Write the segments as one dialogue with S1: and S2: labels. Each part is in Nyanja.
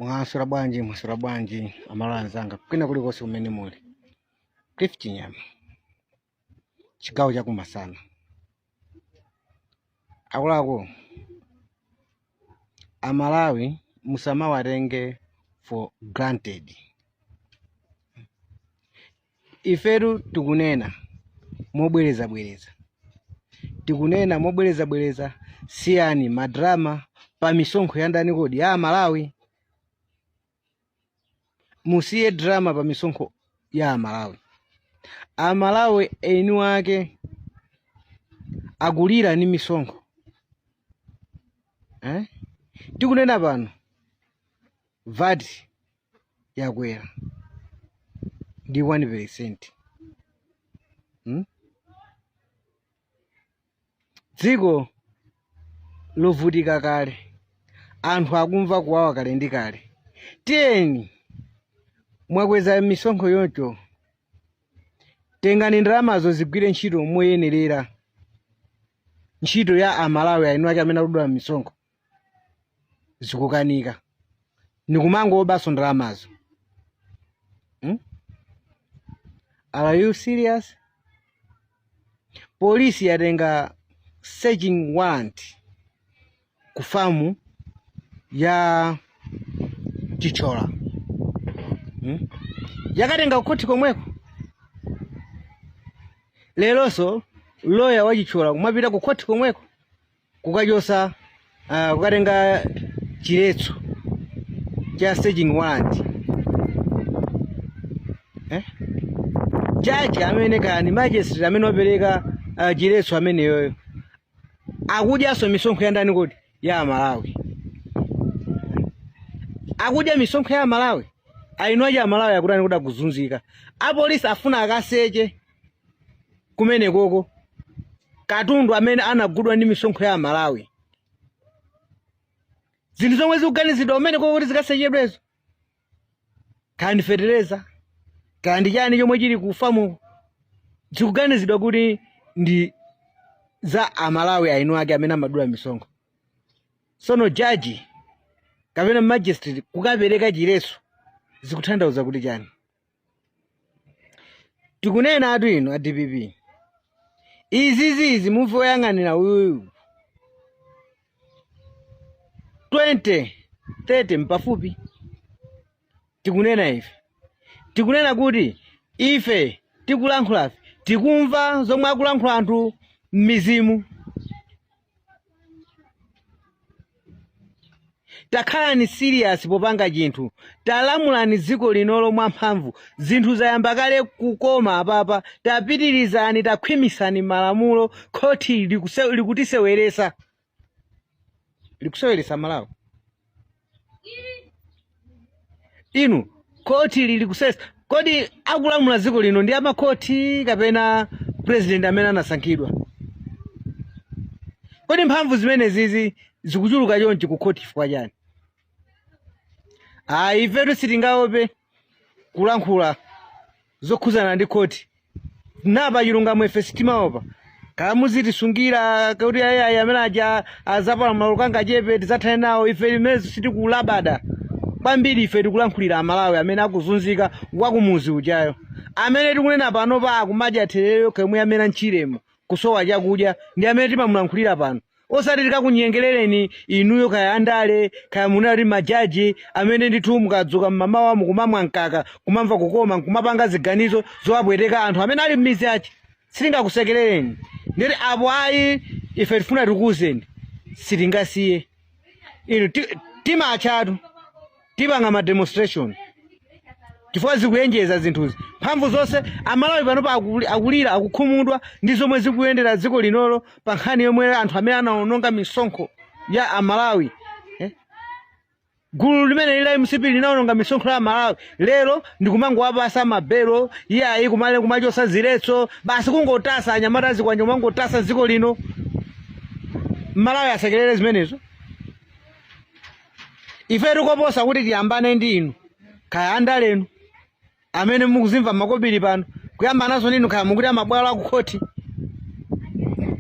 S1: Mwaswera bwanji, mwaswera bwanji Amalawi anzanga kwina kulikonse kumene muli. Cliff Chinyama, chigawo chakumasana. Akuluakulu, Amalawi musamawatenge for granted. Ifetu tikunena mobwerezabwereza, tikunena mobwerezabwereza, siyani madrama pa misonkho ya ndani kodi ya Amalawi. Musiye drama pa misonkho ya Amalawi. Amalawi eni ake akulira ni misonkho, eh? Tikunena pano VAT yakwera ndi 1%, Dziko lovutika kale, anthu akumva kuwawa kale ndi kale. Tiyeni mwakweza misonkho yoncho, tengani ndalamazo zigwire ntchito moyenerera, ntchito ya Amalawi eni ake amene akudula misonkho zikukanika nikumangobaso ndalamazo, Are you serious? Polisi yatenga searching warrant ku famu ya Chithyola, Yakatenga kukhoti komweko. Leronso loya wa Chithyola kumapita ku khoti komweko kukachosa kukatenga chiletso cha searching warrant, eh? Jaji amene kaya ni magistrate amene wapereka chiletso ameneyoyo akudyanso misonkho ya ndani kodi? Ya Amalawi. Akudya misonkho ya Amalawi. Eni ake Amalawi akutani kodi? Akuzunzika. Apolisi afuna akaseche kumenekoko katundu amene anagulidwa ndi misonkho ya Amalawi, zinthu zomwe zikuganizidwa kumenekoko kuti zikasechedwezo, kaya ndi fetereza, kaya ndi chani chomwe chili ku famu, zikuganizidwa kuti ndi za Amalawi eni ake amene amadula misonkho. Sono jaji kapena magistrate kukapereka chiletso zikutanthauza kuti chani? Tikunena atu inu a DPP, izizizi muvi woyang'anira uyuyu 2030 mpafupi. Tikunena ife, tikunena kuti ife tikulankhulafe tikumva zomwe akulankhula anthu m'midzimu. Takhalani serious popanga chinthu. Talamulani dziko linolo mwamphamvu. Zinthu zayamba kale kukoma apapa. Tapitirizani, takhwimisani malamulo. Khoti likutiseweresa. Likuseweresa Malawi. Inu, khoti lili kusesa. Kodi akulamula dziko lino ndi amakhoti kapena president amene anasankhidwa? Kodi mphamvu zimene zizi zikuchuluka chonchi ku khoti chifukwa chani? Ayi, ifetu sitingaope kulankhula zokhuzana ndi khoti napa chilungamo. Ife sitimaopa kaya muzitisungira kuti ayi, amene aja azapalamula kanga chepe tidzathane nawo. Ife limenezo sitikulabada kwambiri. Ife tikulankhulira Amalawi amene akuzunzika, wakumuzi ujayo amene tikunena pano pa akumadya therere yomwe yamera mchiremo kusowa chakudya, ndi amene timamulankhulira pano, osati tikakunyengerereni inuyo kaya andale kaya munali majaji amene ndithu mukadzuka mmamawa mukumamwa mkaka kumamva kukoma nkumapanga ziganizo zowapweteka anthu amene ali m'mizi achi. Sitingakusekerereni nditi apo ayi. Ife tifuna tikuwuzeni, sitingasiye inu. Timatchatu tipanga ma demonstration chifukwa zikuyenjeza zinthuzi. Mphamvu zonse Amalawi panopa akulira, akukhumudwa ndi zomwe zikuyendera dziko linolo pa nkhani yomwe anthu amene anaononga misonkho ya Amalawi, eh? Gulu limene lila MCP linaononga misonkho ya Amalawi, lero ndikumangowapasa mabelo iyayi, kumale kumachosa ziletso basi, kungotasa anyamata azikwanje, kumangotasa dziko lino. Malawi asekerere zimenezo? Ife tikoposa kuti tiyambane ndi inu kaya andalenu amene mukuzimva makobiri pano, kuyamba nazo ninu kaya mukuti amabwalo akukhoti,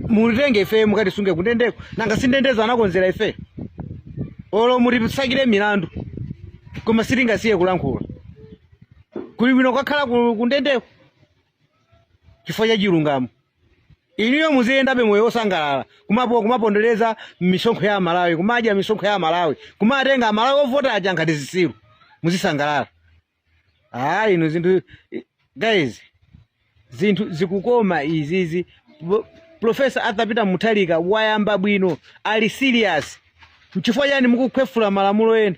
S1: mutenge ife mukatisunge kundendeko. Nanga si ndendezo anakonzera ife? Olo mutisakire milandu. Koma sitingasiye kulankhula. Kuli bwino kukakhala kundendeko chifukwa cha chilungamo. Inuyo muziyendabe moyo wosangalala, kumapondereza misonkho ya Amalawi, kumadya misonkho ya Amalawi, kumatenga Amalawi ovota aja ngati zisilu, muzisangalala. Ah, inu zinthu, guys, zinthu zikukoma izizi. Professor Arthur Peter Mutharika wayamba bwino, ali serious. Nchifukwa chani mukukhwefula malamulo ena?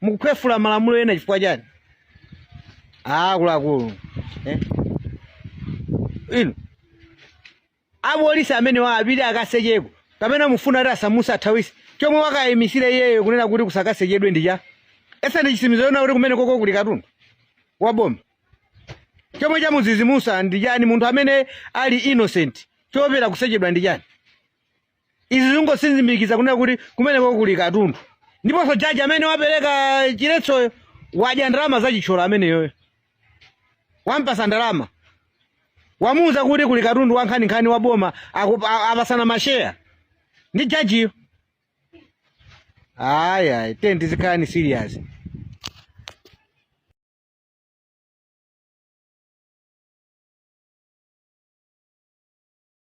S1: Mukukhwefula malamulo ena chifukwa chani? Ah, akuluakulu, eh? Inu apolisi amene wa apite akasecheko, kapena mufuna kuti asamuse athawise? Chomwe wakayimisira iyeyo kunena kuti kusakasechedwe ndi cha ese ndi chisimizo yona kuti kumene koko kuli katundu wa boma. Chomwe chamuzizimusa ndi chani munthu amene ali innocent? Choopera kusechedwa ndi chani? Izi zingosindimikiza kunena kuti kumene koko kuli katundu. Ndiponso jaji amene wapereka chiletsoyo wadya ndalama zachitcholo. Ameneyoyo wampasa ndalama, wamuuza kuti kuli katundu wa nkhaninkhani wa boma, apasana masheya ndi jajiyo. Ayi ayi, tiyeni tizikhalani serious.